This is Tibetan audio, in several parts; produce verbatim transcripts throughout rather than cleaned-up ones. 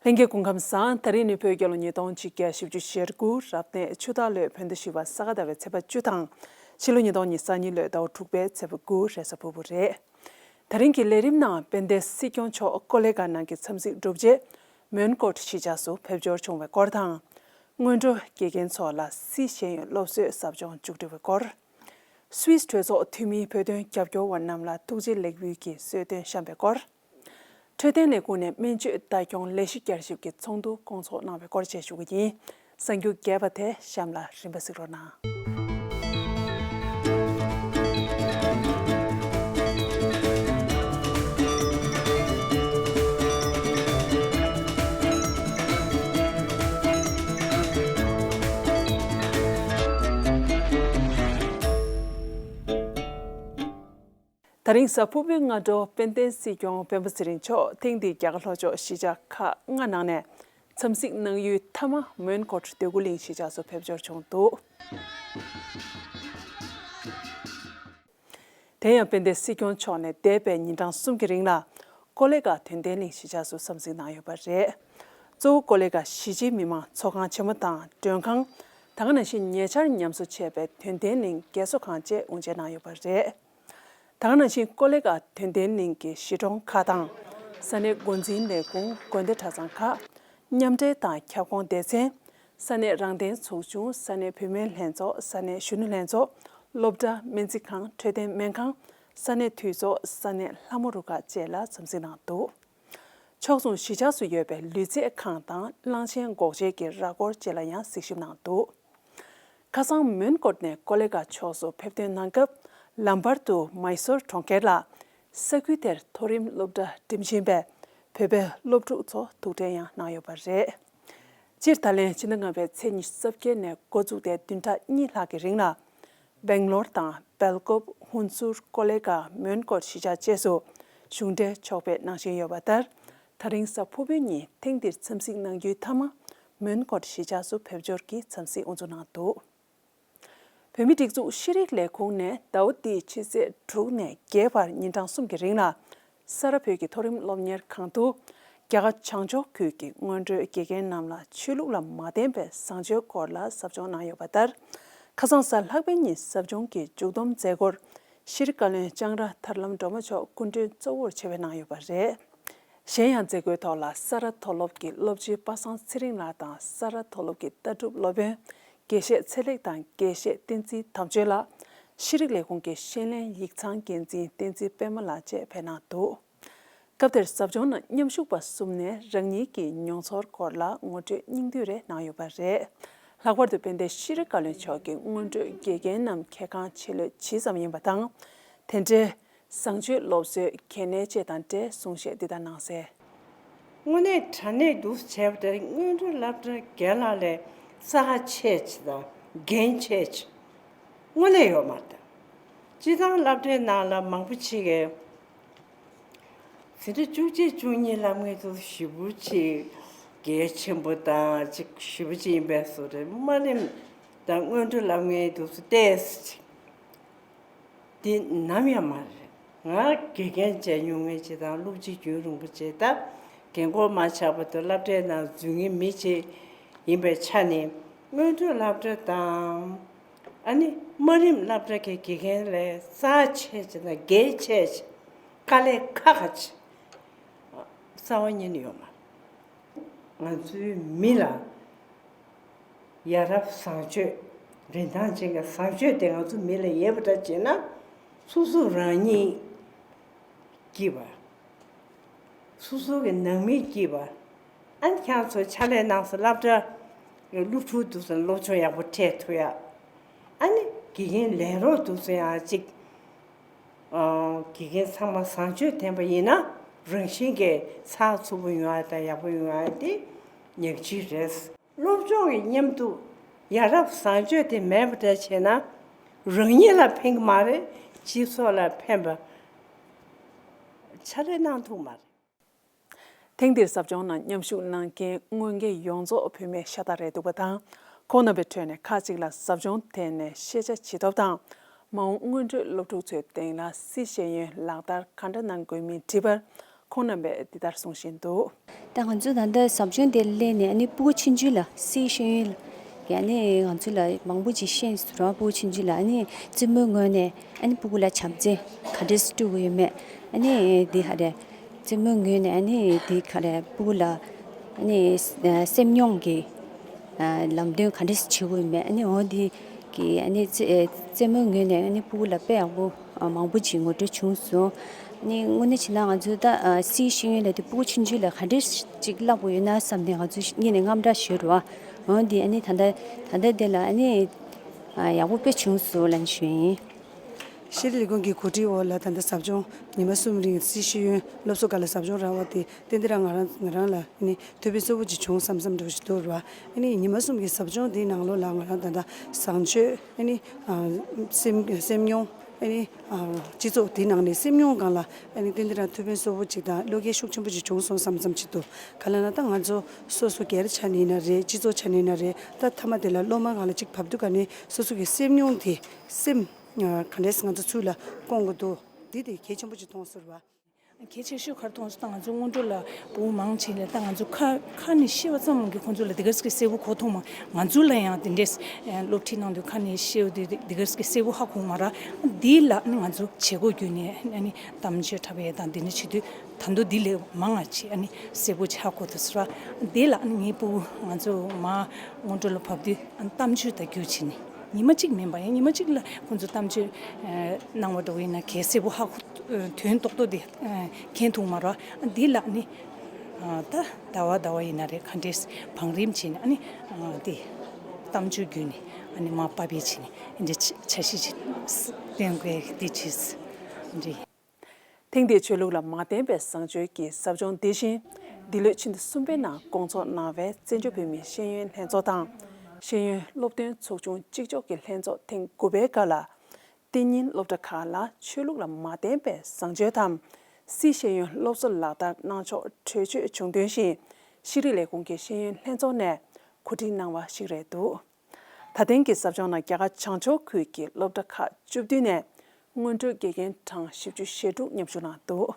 ལྷན་རྒྱས་སྐུ་ཁམས་བཟང་། ད་རིང་ནི་བོད་རྒྱལ་ལོ་ཉིས་སྟོང་གཅིག་བརྒྱ་བཞི་བཅུ་ཞེ་དགུ་རབ་གནས་ཆུ་སྟག་ལོའི་བོད་ཟླ་བཞི་པ་ས་ག་ཟླ་བའི་ཚེས་པ་བཅུ་དང་། ཕྱི་ལོ་ཉིས་སྟོང་ཉི་ཤུ་རྩ་གཉིས་ལོའི་ཟླ་བ་དྲུག་པའི་ཚེས་པ་དགུ་རེས་གཟའ་ཕུར་བུ་རེད། ད་རིང་གི་ལས་རིམ་ནང་དཔལ་ལྡན་སྲིད་སྐྱོང་མཆོག་ཀོ་ལི་གྷལ་ནང་གི་འཚམས་གཟིགས་གྲུབ་རྗེས་མོན་གྷོ་གཞིས་ཆགས་སུ་ཕེབས་འབྱོར་བྱུང་བའི་སྐོར་དང་། སྔོན་འགྲོ་དགེ་རྒན་ཚོ་ལ་སི་ཤེས་ཡོན་སློབ་གསོའི་ཟབ་སྦྱོང་མཇུག་སྒྲིལ་བའི་སྐོར། སུད་སི་གྲོས་ཚོགས་འཐུས་མིའི་བོད་དོན་རྒྱབ་སྐྱོར་བ་རྣམས་ལ་ཐུགས་རྗེ་ལེགས་འབུལ་གྱི་གསོལ་སྟོན་བཤམས་པའི་སྐོར། འཕྲོད་བསྟེན་ལས་ཁུངས་ནས་སྨན་བཅོས་ལྟ་སྐྱོང་ལས་གཞི་བསྐྱར་ཞིབ་ཀྱི་ཚོགས་འདུ་སྐོང་ཚོགས་གནང་བའི་སྐོར་བཅས་ཞུ་གི་ཡིན། གསར་འགྱུར་རྒྱས་པ་དེ་གཤམ་ལ་རིམ་པ་གཟིགས་རོགས་གནང་། ད་རིང་གཟའ་ཕུར་བུའི་སྔ་དྲོ་དཔལ་ལྡན་སྲིད་སྐྱོང་སྤེན་པ་ཚེ་རིང་མཆོག་ཐེངས་འདིའི་རྒྱ་གར་ལྷོ་ཕྱོགས་གཞིས་ཆགས་ཁག་ལྔ་ནང་ནས་འཚམས་གཟིགས་གནང་ཡུལ་མཐའ་མ་མོན་གྷོ་འདོད་རྒུ་གླིང་གཞིས་ཆགས་སུ་ཕེབས་འབྱོར་བྱུང་འདུག་དེ་ཡང་དཔལ་ལྡན་སྲིད་སྐྱོང་མཆོག་ནས་འདས་པའི་ཉིན་གྲངས་གསུམ་གྱི་རིང་ལ་ཀོ་ལི་གྷལ་དོན་ལྡན་གླིང་གཞིས་ཆགས་སུ་འཚམས་གཟིགས་གནང་ཡོད་པ་རེད། གཙོ་བོ་ཀོ་ལི་གྷལ་གཞིས་བྱེས་མི་མང་ཚོགས་ཁང་ཆེན་མོ་དང་མགྲོན་ཁང་། ད་ག་ནང་བཞིན་ཉེ་ཆར་ཉམས་གསོ་བྱས་པའི་དོན་ལྡན་གླིང་རྒས་གསོ་ཁང་བཅས་དབུ་འབྱེད་གནང་ཡོད་པ་རེད། ད་ག་ནང་བཞིན་ཀོ་ལི་གྷལ་དོན་ལྡན་གླིང་གི་གཞིས་གྲོང་ཁག་དང་། ས་གནས་འགོ་འཛིན་ལས་ཁུངས། དགོན་སྡེ་གྲྭ་ཚང་ཁག་མཉམ་འབྲེལ་དང་ཁྱབ་ཁོངས་སྡེ་ཚན། ས་གནས་རང་བདེན་ཚོགས་ཆུང་། ས་གནས་བུད་མེད་ལྷན་ཚོགས། ས་གནས་གཞོན་ནུ་ལྷན་ཚོགས། སློབ་གྲྭ། སྨན་རྩིས་ཁང་། འཕྲོད་བསྟེན་སྨན་ཁང་། ས་གནས་འཐུས་ཚོགས། ས་གནས་ལྷ་མོ་རུ་ཁག་བཅས་ལ་འཚམས་གཟིགས་གནང་འདུག་ཕྱོགས་མཚུངས་གཞིས་ཆགས་སུ་ཡོད་པའི་ལུས་རྩལ་ཁང་དང་གླང་ཆེན་འགོག་བྱེད་ཀྱི་ར་སྐོར་བཅས་ལ་ཡང་གཟིགས་ཞིབ་གནང་འདུག་ཁ་སང་མོན་གྷོ་ནས་ཀོ་ལི་གྷལ་ཕྱོགས་སུ་ཕེབས་ཐོན་གནང་སྐབས། ལམ་བར་དུ་མཱི་སོར་གྲོང་ཁྱེར་ལ། ས་ཁུལ་དེར་མཐོ་རིམ་སློབ་གྲྭ་འགྲིམ་བཞིན་པའི་བོད་པའི་སློབ་ཕྲུག་ཚོ་ཐུག་འཕྲད་ཡང་གནང་ཡོད་པ་རེད། སྤྱིར་ད་ལན་ཕྱི་ཟླ་ལྔ་པའི་ཚེས་ཉི་ཤུ་རྩ་བརྒྱད་ནས་འགོ་བཙུགས་ཏེ་བདུན་ཕྲག་གཉིས་ལྷག་གི་རིང་ལ། སྦེང་ལོར་དང་སྦེལ་ཀོབ། ཧུན་སུར། ཀོ་ལི་གྷལ། མོན་གྷོ་གཞིས་ཆགས་བཅས་སུ་གཞུང་འབྲེལ་ཕྱོགས་ཕེབས་གནང་བཞིན་ཡོད་པ་ལྟར། ད་རིང་གཟའ་ཕུར་བུའི་ཉིན་ཐེངས་འདིར་འཚམས་གཟིགས་གནང་རྒྱུའི་མཐའ་མ་མོན་གྷོ་གཞིས་ཆགས་སུ་ཕེབས་འབྱོར་གྱིས་འཚམས་གཟིགས་དབུ་འཛུགས་གནང་འདུག་བོད་མིའི་སྒྲིག་འཛུགས་ཤེས་རིག་ལས་ཁུངས་ནས་ཟླ་བ་འདིའི་ཕྱི་ཚེས་དྲུག་ནས་བརྒྱད་བར་ཉིན་གྲངས་གསུམ་གྱི་རིང་ལ། ས་རཱ་བོད་ཀྱི་མཐོ་རིམ་སློབ་གཉེར་ཁང་དུ། རྒྱ་གར་བྱང་ཕྱོགས་ཁུལ་གྱི་སྔོན་འགྲོའི་དགེ་རྒན་རྣམས་ལ་ཆོས་ལུགས་ལ་མ་བརྟེན་པའི་བཟང་སྤྱོད་སྐོར་ལ་ཟབ་སྦྱོང་གནང་ཡོད་པ་ལྟར། ཁ་སང་གཟའ་ལྷག་པའི་ཉིན་ཟབ་སྦྱོང་གི་མཇུག་བསྡོམས་མཛད་སྒོར། ཤེས་རིག་བཀའ་བློན་ལྕང་ར་ཐར་ལམ་སྒྲོལ་མ་མཆོག་སྐུ་མགྲོན་གཙོ་བོར་ཆེད་ཕེབས་གནང་ཡོད་པ་རེད། གཞན་ཡང་མཛད་སྒོའི་ཐོག་ལ་ས་རཱ་མཐོ་སློབ་ཀྱི་སློབ་སྤྱི་པ་སངས་ཚེ་རིང་ལགས་དང་ས་རཱ་མཐོ་སློབ་ཀྱི་ལྟ་གྲུབ་སློབ་དཔོན་དགེ་བཤེས་ཚེ་ལེགས་དང་དགེ་བཤེས་བསྟན་འཛིན་དམ་ཆོས་ལགས། ཤེས་རིག་ལས་ཁུངས་ཀྱི་ཤེས་ལྷན་ཡིག་ཚང་འགན་འཛིན་བསྟན་འཛིན་པད་མ་ལགས་བཅས་ཕེབས་གནང་འདུག་སྐབས་དེར་ཟབ་སྦྱོང་ནང་མཉམ་ཞུགས་པ་གསུམ་ནས་རང་ཉིད་ཀྱི་མྱོང་ཚོར་སྐོར་ལ་ངོ་སྤྲོད་སྙིང་བསྡུས་རེ་གནང་ཡོད་པ་རེད། ལྷག་པར་དུ་དཔལ་ལྡན་ཤེས་རིག་བཀའ་བློན་མཆོག་གིས་སྔོན་འགྲོའི་དགེ་རྒན་རྣམས་ཁྱེད་རང་ཆེས་ལོས་ཇི་ཙམ་ཡིན་པ་དང་། དེ་འདྲའི་བཟང་སྤྱོད་སློབ་གསོའི་གལ་གནད་བཅས་དང་འབྲེལ་གསུང་བཤད་འདི་ལྟར་གནང་གསལ། དངོས་གནས་དྲང་གནས་འདུག་བྱས་པ་དེ་སྔོན་འགྲོ་སློབ་གྲྭ་རྒན་ལགས་ལས་རྩ་ཆེ་ཆེ་དང་འགན་ཆེ་ཆེ་དངོས་གནས་ཡོད་མ་རེད། སྤྱིར་བཏང་སློབ་གྲྭའི་ནང་ལ་མང་པོ་ཅིག་གིས་ཟིན་བྲིས་བཅུ་གཅིག་བཅུ་གཉིས་ལབ་མཁན་དེ་ཞེ་པོ་ཅིག་གལ་ཆེན་པོ་དང་ཅིག་ཞེ་པོ་ཅིག་ཡིན་པའི་བཟོ་འདྲ། དམའ་རིམ་དང་སྔོན་འགྲོ་སློབ་གཉེར་དེ་ཚོ་ཏོག་ཙམ་ཅིག་འདི་ནམ་ཡང་མ་རེད། ང་དགེ་རྒན་བྱས་མྱོང་མཁན་ཅིག་དང་སློབ་སྤྱི་རྒྱུན་རིང་པོ་ཅིག་ད་རྒན་གོག་མ་ཆགས་བར་དུ་སློབ་གྲྭའི་ནང་འཛུལ་མཁན་མི་ཅིག་ཡིན་པའི་ཆ་ནས། སྔོན་འགྲོ་སློབ་གྲྭ་དང་། ཨ་ནི་དམའ་རིམ་སློབ་གྲྭ་གི་དགེ་རྒན་ལས་རྩ་ཆེ་ཆེ་དང་འགན་ཆེ་ཆེ། དཀའ་ལས་ཁག་ཁག་ཆེ། རྩ་བ་ཉིད་ནས་ཡོད་མ་རེད། ང་ཚོའི་མི་ལ་ཡ་རབས་བཟང་སྤྱོད། རིན་ཐང་ཅན་གྱི་བཟང་སྤྱོད་དེ་ང་ཚོ་མི་ལ་ཡོད་པ་འདྲ་བྱས་ན། སོ་སོ་རང་ཉིད་སྐྱིད་པ། སོ་སོ་གི་ནང་མི་སྐྱིད་པ། ཨ་ནི་ཁྱེད་ཚོ་ཕྱག་ལས་གནང་སའི་སློབ་གྲྭ་གི་སློབ་ཕྲུག་དེ་ཚོ་སློབ་སྦྱོང་ཡག་པོ་སྤྲད་ཐུབ་ཡ། ཨ་ནི་དགེ་རྒན་ལས་རོགས་དེ་ཚོ་ཡང་ཅིག་ཨ། དགེ་རྒན་ཚང་མ་བཟང་སྤྱོད་ལྡན་པ་ཡིན་ན་རང་བཞིན་གྱིས་ཚགས་ཚུད་པོ་ཡོང་ཡ་དང་ཡག་པོ་ཡོང་ཡ་དེ་ཉག་གཅིག་རེད། སློབ་སྦྱོང་གི་མཉམ་དུ་ཡ་རབས་བཟང་སྤྱོད་དེ་མེད་པ་འདྲ་བྱས་ན། རང་ཉིད་ལ་ཕན་གྱི་མ་རེད། སྤྱི་ཚོགས་ལ་ཕན་པ་ཕྱག་ལས་གནང་ཐུབ་མ་རེད། ཐེངས་འདིར་ཟབ་སྦྱོང་ནང་མཉམ་ཞུགས་གནང་མཁན་དངོས་བརྒྱད་ཡོངས་རྫོགས་བུད་མེད་ཤ་སྟག་རེད་འདུག་པ་དང་། ཁོང་རྣམ་པའི་ཁྲོད་ནས་ཁག་ཅིག་ལ་ཟབ་སྦྱོང་ཐད་ནས་ཤེས་བྱ་ཇི་ཐོབ་དང་། མ་འོངས་སྔོན་འགྲོའི་སློབ་ཕྲུག་ཚོའི་སྟེང་ལ་སི་ཤེས་ཡོན་ལག་བསྟར་ག་འདྲ་གནང་དགོས་མིན་དྲིས་པར། ཁོང་རྣམ་པས་འདི་ལྟར་གསུང་བཞིན་འདུག། ད་ང་ཚོ་ད་ལྟ་ཟབ་སྦྱོང་དེ་སླེབས་ནས་ཨ་ནི་སྤུ་གུ་ཆུང་ཆུང་ལ་སཱི་ཤེས་ཡོན་གྱི་ཨ་ནི་ང་ཚོ་ལ་མང་པོ་ཅིག་ཤེས་སོང་ར། སྤུ་གུ་ཆུང་ཆུང་ལ་ཨ་ནི་རྩེད་མོའི་ངོས་ནས་ཨ་ནི་སྤུ་གུ་ལ་བྱམས་བརྩེ་ག་འདྲས་སྤྲོད་དགོས་ཡོད་མེད། ཨ་ནི་འདི་ག་རེ་རྩེད་མོའི་ངོས་ནས་ཨ་ནི་འདི་ག་རེ་སྤུ་གུ་ལ་ཨ་ནི་སེམས་མྱོང་གི་ལམ་སྟོན་ག་འདྲས་བྱེད་དགོས་ཡོད་མེད། ཨ་ནི་འོ་འདི་གི་ཨ་ནི་རྩེད་རྩེད་མོའི་ངོས་ནས་ཨ་ནི་སྤུ་གུ་ལ་དཔེ་ཡག་པོ་མང་པོ་ཅིག་ངོ་སྤྲོད་བྱུང་སོང་། ཨ་ནི་དངོས་གནས་བྱས་ན་ང་ཚོ་ད་སཱི་ཤེས་ཡོན་ལབ་དུས་སྤུ་གུ་ཆུང་ཆུང་ལ་ག་འདྲས་ཅིག་བསླབ་དགོས་ཡོད་ན་བསམ་ནས་ང་ཚོ་གཉིས་ནས་དངངས་སྐྲག་ཞུ་རུ་བ། འོ་འདི་ཨ་ནི་ད་ལྟ་ད་ལྟ་འདི་ལ་ཨ་ནི་ཡག་པོ་དཔེ་བྱུང་སོང་ལབ་ཞུ་ཡིན། ཤེས་རིག་ལས་ཁུངས་ཀྱི་གོ་སྒྲིག་འོག་ལ་ད་ལྟ་ཟབ་སྦྱོང་ཉི་མ་གསུམ་རིང་སཱི་ཤེས་ཡོན་སློབ་གསོ་སྒང་ལ་ཟབ་སྦྱོང་རག་པ་དེ་ཏན་ཏན་རང་ང་རང་ང་རང་ལ་ནི་ཐུགས་ཕན་གསོས་པོ་ཅིག་བྱུང་བསམ་བསམ་འདྲ་བོ་ཞིག་འདུག་ར། ཨ་ནི་ཉི་མ་གསུམ་གྱི་ཟབ་སྦྱོང་དེའི་ནང་ལོགས་ལ་ང་རང་ད་ལྟ་བཟང་སྤྱོད་ཨ་ནི་སེམས་སེམས་མྱོང་ཨ་ནི་སྤྱི་ཚོགས་དེའི་ནང་ནས་སེམས་མྱོང་སྒང་ལ་ཨ་ནི་ཏན་ཏན་རང་ཐུགས་ཕན་གསོས་པོ་ཅིག་དང་བློ་སྐྱེད་ཤུགས་ཆེན་པོ་ཅིག་བྱུང་སོང་བསམ་བསམ་ཅིག་འདུག། ག་ལ་ན་ད་ང་ཚོ་སོ་སོ་སྒེར་ཆ་ནས་ཡིན་ན་རེད། སྤྱི་ཚོགས་ཆ་ནས་ཡིན་ན་རེད། ད་མཐའ་མ་དེ་ལ་སློབ་མ་སྒང་ལ་ཅིག་བབས་དུས་ག་ནས་སོ་སོ་གི་སེམས་མྱོང་དེ་སེམས་ག་འདྲས་ང་ཚོ་ཚུར་ལ་སྐོང་དགོས་འདུག། འདི་དེ་གལ་ཆེན་པོ་ཅིག་མཐོང་སོང་ར། གལ་ཆེ་ཤོས་ག་རེ་མཐོང་སོང་། ད་ང་ཚོ་སྔོན་འགྲོ་ལ་བུ་མང་ཆེ་ལ་ད་ང་ཚོ་ཁ་ཁ་ནས་བཤད་པ་ཙམ་གྱིས་ཁོང་ཚོ་ལ་དེ་ག་ཙམ་གྱི་གསལ་པོ་གོ་ཐུབ་མ། ང་ཚོ་ལ་ཡང་དེ་འདྲས་སློབ་ཁྲིད་གནང་དུས་ཁ་ནས་བཤད་པ་དེ་དེ་ག་ཙམ་གྱི་གསལ་པོ་ཧ་གོ་མ་ར། འདི་ལ་ནི་ང་ཚོ་བྱེད་སྒོ་བརྒྱུད་ནས་ཨ་ནི་གཏམ་བརྗོད་འཁྲབ་པ་ཡས་དང་དེ་འདྲ་བྱེད་དུས་ད་དུང་འདི་ལས་མང་ང་ཆེ་ཨ་ནི་གསལ་པོ་ཆགས་གོ་ཐུབ་སོང་ར། འདི་ལ་ནི་ངའི་སྤུ་གུ་ང་ཚོ་མ་སྔོན་འགྲོ་ལ་བབས་དུས་ཨ་ནི་གཏམ་བརྗོད་དང་བརྒྱུད་བྱས་ནས་ཉི་མ་གཅིག་མིན་པ་ཡང་ཉི་མ་གཅིག་ལ་ཁོང་ཚོ་གཏམ་བརྗོད་གནང་བ་འགྲོ་གི་ཡིན་ན་གལ་གསལ་པོ་ཧ་གོ། དོན་རྡོག་རྡོག་དེ་མཁྱེན་ཐུབ་མ་རེད། འདི་ལ་ནི་ད་ཟླ་བ་ཟླ་བ་ཡིན་ན་རེད། ག་འདྲས་བང་རིམ་བྱས་ནས་ཨ་ནི་དེ་གཏམ་བརྗོད་བརྒྱུད་ནས་ཨ་ནི་མར་པར་སྤེལ་བྱས་ནས་འདི་འདྲ་འཆར་གཞི་ཅིག་བཏོན་དགོས་དེ་བྱས་རེད། ཐེངས་འདིའི་ཆོས་ལུགས་ལ་མ་བརྟེན་པའི་བཟང་སྤྱོད་ཀྱི་ཟབ་སྦྱོང་འདི་བཞིན་འདི་ལོའི་ཕྱི་ཟླ་གསུམ་པའི་ནང་སྐོང་ཚོགས་གནང་བའི་བཙན་བྱོལ་བོད་མིའི་ཤེས་ཡོན་ལྷན་ཚོགས་དང་ཤེས་ཡོན་སློབ་སྟོན་ཚོགས་ཆུང་གཅིག་ལྕོགས་ཀྱི་ལྷན་ཚོགས་ཐེངས་དགུ་པའི་སྐབས་ལ། དེ་ཉིན་སློབ་གྲྭ་ཁག་ལ་ཆོས་ལུགས་ལ་མ་བརྟེན་པའི་བཟང་སྤྱོད་དམ། སཱི་ཤེས་ཡོན་སློབ་གསོ་ལག་བསྟར་གནང་ཕྱོགས་གྲོས་ཆོད་བྱུང་དོན་བཞིན་ཤེས་རིག་ལས་ཁུངས་ཀྱི་ཤེས་ཡོན་ལྷན་ཚོགས་ནས་གོ་སྒྲིག་གནང་བ་ཞིག་རེད་འདུག། ད་ཐེངས་ཀྱི་ཟབ་སྦྱོང་ནང་རྒྱ་གར་བྱང་ཕྱོགས་ཁུལ་གྱི་སློབ་གྲྭ་ཁག་བཅུ་བདུན་ནས་སྔོན་འགྲོའི་དགེ་རྒན་གྲངས་བཞི་བཅུ་ཞེ་དྲུག་མཉམ་ཞུགས་གནང་འདུག།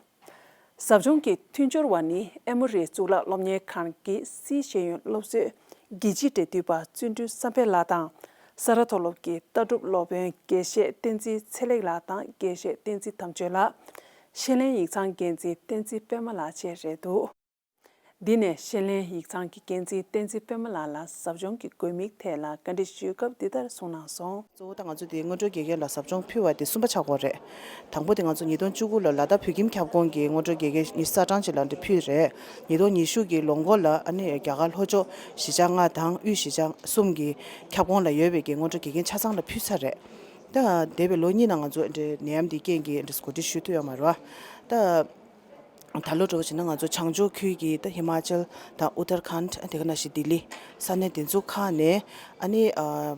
ཟབ་སྦྱོང་གི་མཐུན་སྦྱོར་བ་ནི་ཨེ་མོ་རི་གཙུག་ལག་སློབ་གཉེར་ཁང་གི་སཱི་ཤེས་ཡོན་སློབ་གསོའི་རྒྱལ་སྤྱིའི་འབྲེལ་མཐུད་པ་བརྩོན་འགྲུས་བསམ་འཕེལ་ལགས་དང་། ས་རཱ་མཐོ་སློབ་ཀྱི་ལྟ་གྲུབ་སློབ་དཔོན་དགེ་བཤེས་བསྟན་འཛིན་ཚེ་ལེགས་ལགས་དང་དགེ་བཤེས་བསྟན་འཛིན་དམ་ཆོས་ལགས། ཤེས་ལྷན་ཡིག་ཚང་འགན་འཛིན་བསྟན་འཛིན་པད་མ་ལགས་བཅས་རེད་འདུག། འདི་ནས་ཤེས་ལྷན་ཡིག་ཚང་གི་འགན་འཛིན་བསྟན་འཛིན་པད་མ་ལགས་ལ་ཟབ་སྦྱོང་གི་དགོས་དམིགས་ཐད་ལ་བཀའ་འདྲི་ཞུས་སྐབས་འདི་ལྟར་གསུངས་གནང་སོང་། གཙོ་བོ་ད་ང་ཚོ་དེ་སྔོན་འགྲོའི་དགེ་རྒན་ལ་ཟབ་སྦྱོང་ཕུལ་བ་དེ་གསུམ་པ་ཆགས་ཀྱི་ཡོད་རེད། དང་པོ་དེ་ང་ཚོ་ཉིས་སྟོང་བཅུ་དགུ་ལོ་ལ་དྭགས་བོད་ཁྱིམ་ཁྱབ་ཁོངས་ཀྱི་སྔོན་འགྲོའི་དགེ་རྒན་ཉི་ཤུ་རྩ་གྲངས་ཅིག་ལ་འདི་ཕུལ་རེད། ཉིས་སྟོང་ཉི་ཤུ་གི་ལོ་འགོ་ལ་ཨ་ནི་རྒྱ་གར་ལྷོ་ཕྱོགས་གཞིས་ཆགས་ལྔ་དང་དབུས་གཞིས་ཆགས་གསུམ་གྱི་ཁྱབ་ཁོངས་ལ་ཡོད་པའི་གི་སྔོན་འགྲོའི་དགེ་རྒན་ཆ་ཚང་ལ་ཕུལ་ཚར་རེད། ད་འདས་པའི་ལོ་གཉིས་ནང་ང་ཚོ་འདི་ནད་ཡམས་འདི་རྐྱེན་གྱིས་འདི་གོ་སྒྲིག་ཞུ་ཐུབ་ཡོད་མ་རེད་བ། ད། ད་ལོ་འདྲ་བོ་བྱས་ན་ང་ཚོ་བྱང་ཕྱོགས་ཁུལ་གྱི་ད་ཧི་མ་ཅལ་དང་ཨུ་ཏར་ཁཱན་དེ་ག་ནང་བཞིན་ལྡི་ལི་ས་གནས་དེ་ཚོ་ཁག་ནས་ཨ་ནི་ཨ་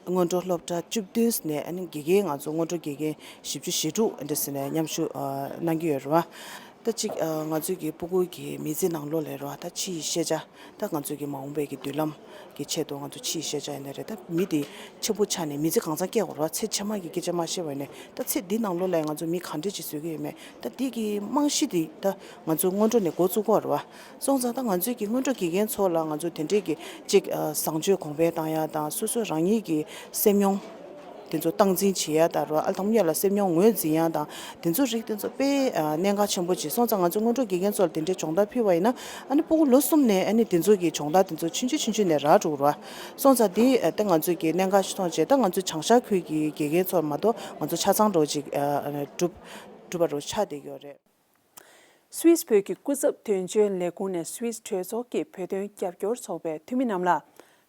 སྔོན་འགྲོ་སློབ་གྲྭ་བཅུ་བདུན་ནས་ཨ་ནི་དགེ་རྒན་ང་ཚོ་སྔོན་འགྲོ་དགེ་རྒན་བཞི་བཅུ་ཞེ་དྲུག་འདི་ཟེར་ནས་མཉམ་ཞུགས་ཨ་གནང་གི་ཡོད་རེད་བ། ད་གཅིག་ཨ་ང་ཚོའི་གི་སྤུ་གུ་གི་མི་ཚེ་ནང་ལོགས་ལ་རེད་བ། ད་ཕྱི་ཡི་ཤེས་བྱ་ད་ང་ཚོའི་གི་མ་འོངས་པའི་གི་མདུན་ལམ་གི་ཆེད་དུ་ང་ཚོ་ཕྱི་ཡི་ཤེས་བྱ་ཡིན་ན་རེད། ད་མི་དེ་ཆེན་པོ་ཆགས་ནས་མི་ཚེ་གང་ཚང་སྐྱེལ་དགོས་རེད་བ། ཚེ་ཕྱི་མ་གི་སྐད་ཆ་མ་བཤད་པ་ཡིན་ནའི་ད་ཚེ་འདི་ནང་ལོགས་ལ་ང་ཚོ་མི་གང་འདྲས་ཅིག་བཟོ་གི་ཡོད་མེད། ད་འདི་གི་རྨང་གཞི་འདི་ད་ང་ཚོ་སྔོན་འགྲོ་ནས་འགོ་བཙུགས་དགོས་རེད་བ། སོང་ཙང་ད་ང་ཚོའི་གི་སྔོན་འགྲོ་དགེ་རྒན་ཚོ་ལ་ང་ཚོ་དེ་འདྲས་གི་གཅིག་ཨ་བཟང་སྤྱོད་གོང་འཕེལ་བཏང་ཡ་དང་སོ་སོ་རང་ཉིད་ཀྱི་སེམས་མྱོང་དེ་ཚོ་སྟངས་འཛིན་བྱེད་ཡ་ད་རེད་བ། ཨ་དང་པོ་ཉིད་ལ་སེམས་མྱོང་ངོས་འཛིན་ཡ་དང་དེ་ཚོ་རིགས་དེ་ཚོ་དཔེ་ཨ་གནད་འགག་ཆེན་པོ་ཅིག། སོང་ཙང་ང་ཚོ་སྔོན་འགྲོ་དགེ་རྒན་ཚོ་ལ་དེ་འདྲས་སྦྱོང་བརྡར་ཕུལ་བ་ཡིན་ན་ཨ་ནི་སྤུ་གུ་ལོ་གསུམ་ནས་ཨ་ནི་དེ་ཚོ་གི་སྦྱོང་བརྡར་དེ་ཚོ་ཆུང་ཆུང་ཆུང་ཆུང་ནས་རག་འགྲོ་གི་རེད་བ། སོང་ཙང་དེ་ཨ་ད་ང་ཚོ་གི་གནད་འགག་ཞིག་མཐོང་བྱས། ད་ང་ཚོ་བྱང་ཤར་ཁུལ་གྱི་དགེ་རྒན་ཚོར་མ་གཏོགས་ང་ཚོ་ཆ་ཚང་འདྲ་བོ་ཅིག་ཨ་ཨ་གྲུབ་གྲུབ་པ་འདྲ་བོ་ཆགས་བསྡད་ཀྱི་ཡོད་རེད། སུད་སི་བོད་ཀྱི་སྐུ་ཚབ་དོན་གཅོད་ལས་ཁུངས་ནས་སུད་སི་གྲོས་ཚོགས་ཀྱི་བོད་དོན་རྒྱབ་སྐྱོར་ཚོགས་པའི་འཐུས་མི་རྣམས་ལ་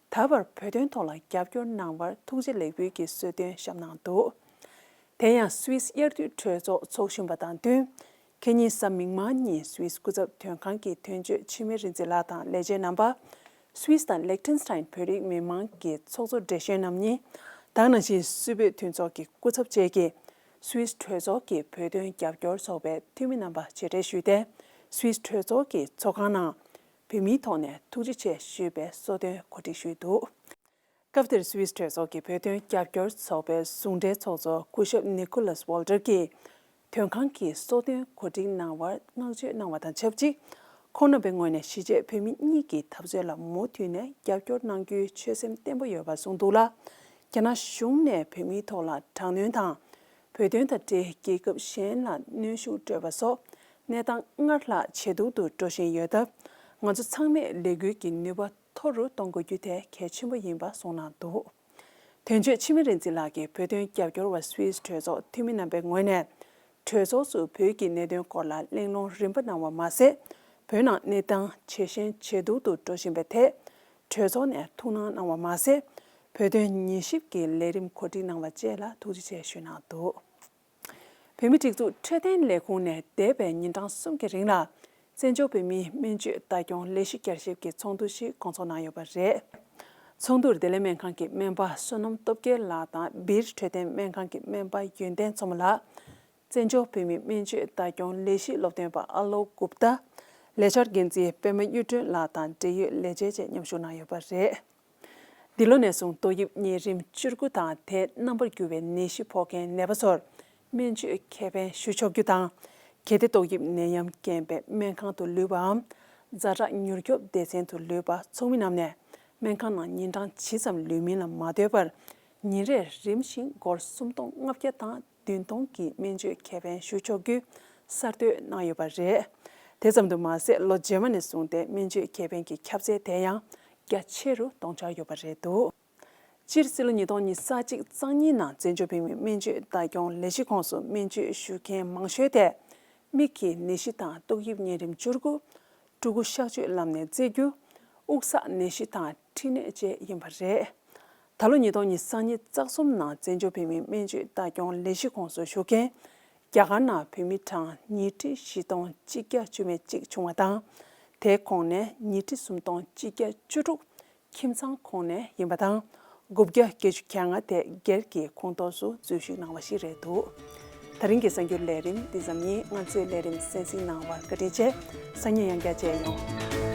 ད་བར་བོད་དོན་ཐོག་ལ་རྒྱབ་སྐྱོར་གནང་བར་ཐུགས་རྗེ་ལེགས་འབུལ་གྱི་གསོལ་སྟོན་བཤམས་གནང་འདུག། དེ་ཡང་སུད་སི་དབྱར་དུས་གྲོས་ཚོགས་ཚོགས་བཞིན་པ་དང་བསྟུན། ཁ་ཉིན་གཟའ་མིག་དམར་ཉིན་སུད་སི་སྐུ་ཚབ་དོན་ཁང་གི་དོན་གཅོད་འཆི་མེད་རིག་འཛིན་ལགས་དང་ལས་བྱེད་རྣམ་པ། སུད་སི་དང་ལེག་ཐེན་སི་ཐན་བོད་རིགས་མི་མང་གི་ཚོགས་གཙོ་བགྲེས་གཞོན་རྣམ་གཉིས། ད་ག་ནང་བཞིན་སུད་བོད་མཐུན་ཚོགས་ཀྱི་སྐུ་ཚབ་བཅས་ཀྱིས་སུད་སི་གྲོས་ཚོགས་ཀྱི་བོད་དོན་རྒྱབ་སྐྱོར་ཚོགས་པའི་འཐུས་མི་རྣམ་པ་མཇལ་འཕྲད་ཞུས་ཏེ། སུད་སི་གྲོས་ཚོགས་ཀྱི་ཚོགས་ཁང་ནང་བོད་མིའི་ཐོག་ནས་ཐུགས་རྗེ་ཆེ་ཞུས་པའི་གསོལ་སྟོན་གོ་སྒྲིག་ཞུས་འདུག། སྐབས་དེར་སུད་སི་གྲོས་ཚོགས་ཀྱི་བོད་དོན་རྒྱབ་སྐྱོར་ཚོགས་པའི་ཟུང་འབྲེལ་ཚོགས་གཙོ་སྐུ་ཞབས་ནི་ཀོ་ལཱས་ཝོལ་ཏར་གྱིས། དོན་ཁང་གིས་གསོལ་སྟོན་གོ་སྒྲིག་གནང་བར་བསྔགས་བརྗོད་གནང་བ་དང་ཆབས་ཅིག་ཁོང་རྣམ་པའི་ངོས་ནས་གཞིས་བྱེས་བོད་མི་གཉིས་ཀྱི་འཐབ་རྩོད་ལ་མུ་མཐུད་ནས་རྒྱབ་སྐྱོར་གནང་རྒྱུའི་ཆོད་སེམས་བརྟན་པོ་ཡོད་པ་གསུངས་འདུག་ལ། རྒྱ་ནག་གཞུང་ནས་བོད་མིའི་ཐོག་ལ་དྲག་གནོན་དང་། བོད་དོན་དང་འབྲེལ་རྒྱལ་ཁབ་གཞན་ལ་གནོན་ཤུགས་སྤྲོད་པ་སོགས་གནས་སྟངས་སྔར་ལྷག་ཇེ་སྡུག་ཏུ་འགྲོ་བཞིན་ཡོད་སྟབས། ང་ཚོ་ཚང་མས་ལས་འགུལ་གྱི་ནུས་པ་མཐོ་རུ་གཏོང་དགོས་རྒྱུ་དེ་གལ་ཆེན་པོ་ཡིན་པ་གསུངས་གནང་འདུག་དོན་གཅོད་འཆི་མེད་རིག་འཛིན་ལགས་ཀྱིས་བོད་དོན་རྒྱབ་སྐྱོར་བ་སུད་སི་གྲོས་ཚོགས་འཐུས་མི་རྣམ་པའི་ངོས་ནས། གྲོས་ཚོགས་སུ་བོད་ཀྱི་གནད་དོན་སྐོར་ལ་གླེང་སློང་རིམ་པ་གནང་བ་མ་ཟད། བོད་ནང་གནས་སྟངས་ཇེ་ཞན་ཇེ་སྡུག་ཏུ་འགྲོ་བཞིན་པའི་ཐད། གྲོས་ཚོགས་ནས་ཐུགས་སྣང་གནང་བ་མ་ཟད། བོད་དོན་ཉན་ཞིབ་ཀྱི་ལས་རིམ་གོ་སྒྲིག་གནང་བ་བཅས་ལ་ཐུགས་རྗེ་ཆེ་ཞུས་གནང་འདུག་བོད་མིའི་སྒྲིག་འཛུགས་འཕྲོད་བསྟེན་ལས་ཁུངས་ནས་འདས་པའི་ཉིན་གྲངས་གསུམ་གྱི་རིང་ལ། བཙན་བྱོལ་བོད་མིའི་སྨན་བཅོས་ལྟ་སྐྱོང་ལས་གཞི་བསྐྱར་ཞིབ་ཀྱི་ཚོགས་འདུ་ཞིག་སྐོང་ཚོགས་གནང་ཡོད་པ་རེད། ཚོགས་འདུར་བདེ་ལེགས་སྨན་ཁང་གི་སྨན་པ་བསོད་ནམས་སྟོབས་རྒྱལ་ལགས་དང་སྦིར་འཕྲོད་བསྟེན་སྨན་ཁང་གི་སྨན་པ་ཡོན་ཏན་མཚོ་མོ་ལགས། བཙན་བྱོལ་བོད་མིའི་སྨན་བཅོས་ལྟ་སྐྱོང་ལས་གཞིའི་སློབ་སྟོན་པ་ཨ་ལོ་གུཔྟ། ལས་འཆར་འགན་འཛིན་པད་མ་གཡུ་སྒྲོན་ལགས་དང་འབྲེལ་ཡོད་ལས་བྱེད་བཅས་མཉམ་ཞུགས་གནང་ཡོད་པ་རེད། འདི་ལོ་ནས་བཟུང་ཏོག་དབྱིབས་གཉན་རིམས་བཅུ་དགུ་དང་དེའི་རྣམ་པར་གྱུར་པའི་ནད་གཞི་ཕོག་མཁན་ནད་པ་ཚོར་སྨན་བཅོས་ཁེ་ཕན་ཞུ་ཆོག་རྒྱུ་དང་། གལ་ཏེ་ཏོག་དབྱིབས་ནད་ཡམས་རྐྱེན་པས་སྨན་ཁང་དུ་ལུས་པའམ། ཛ་དྲག་མྱུར་སྐྱོབ་སྡེ་ཚན་དུ་ལུས་པ་ཚོགས་མི་རྣམས་ནས་སྨན་ཁང་ནང་ཉིན་གྲངས་ཇི་ཙམ་ལུས་མིན་ལ་མ་ལྟོས་པར། ཉིན་རེར་རིམ་བཞིན་སྒོར་སུམ་སྟོང་ལྔ་བརྒྱ་དང་བདུན་སྟོང་གི་སྨན་བཅོས་ཁེ་ཕན་ཞུ་ཆོག་རྒྱུའི་གསར་གཏོད་གནང་ཡོད་པ་རེད། དེ་ཙམ་དུ་མ་ཟད། ལོ་རྗེས་མ་ནས་བཟུང་སྟེ་སྨན་བཅོས་ཁེ་ཕན་གྱི་ཁྱབ་ཚད་དེ་ཡང་རྒྱ་ཆེ་རུ་གཏོང་འཆར་ཡོད་པ་རེད་འདུག་སྤྱིར་སྤྱི་ལོ་ཉིས་སྟོང་ཉི་ཤུ་རྩ་གཅིག་རྩ་གཉིས་ནང་བཙན་བྱོལ་བོད་མིའི་སྨན་བཅོས་ལྟ་སྐྱོང་ལས་གཞི་ཁོངས་སུ་སྨན་བཅོས་ཞུ་མཁན་མང་ཤོས་དེ། མིག་གི་ནད་གཞི་དང་ཏོག་དབྱིབས་གཉན་རིམས་བཅུ་དགུ། ཕྲུ་གུ་གཤག་བཅོས་ལམ་ནས་བཙལ་རྒྱུ། དབུགས་བསགས་ནད་གཞི་དང་མཁྲིས་ནད་བཅས་ཡིན་པ་རེད། ད་ལོ་ཉིས་སྟོང་ཉི་ཤུ་རྩ་གཉིས་རྩ་གསུམ་ནང་བཙན་བྱོལ་བོད་མིའི་སྨན་བཅོས་ལྟ་སྐྱོང་ལས་གཞི་ཁོངས་སུ་ཞུགས་མཁན། རྒྱ་གར་ནང་བོད་མི་གྲངས་ཉིས་ཁྲི་བཞི་སྟོང་གཅིག་བརྒྱ་བཅུ་མེད་གཅིག་བྱུང་བ་དང་། དེའི་ཁོངས་ནས་ཉིས་ཁྲི་སུམ་སྟོང་གཅིག་བརྒྱ་བཅུ་དྲུག་ཁྱིམ་ཚང་ཁོངས་ནས་ཡིན་པ་དང་། དགུ་བརྒྱ་བརྒྱད་ཅུ་གྱ་ལྔ་དེ་སྒེར་གྱི་ཁོངས་གཏོགས་སུ་འཛུལ་ཞུགས་གནང་བ་ཞིག་རེད་འདུག་ད་རིང་གི་གསར་འགྱུར་ལས་རིམ་འདི་ཙམ་ཡིན། ང་ཚོའི་ལས་རིམ་གསན་གཟིགས་གནང་བར་བཀའ་དྲིན་ཆེ། སང་ཉིན་ཡང་བསྐྱར་མཇལ་ཡོང་།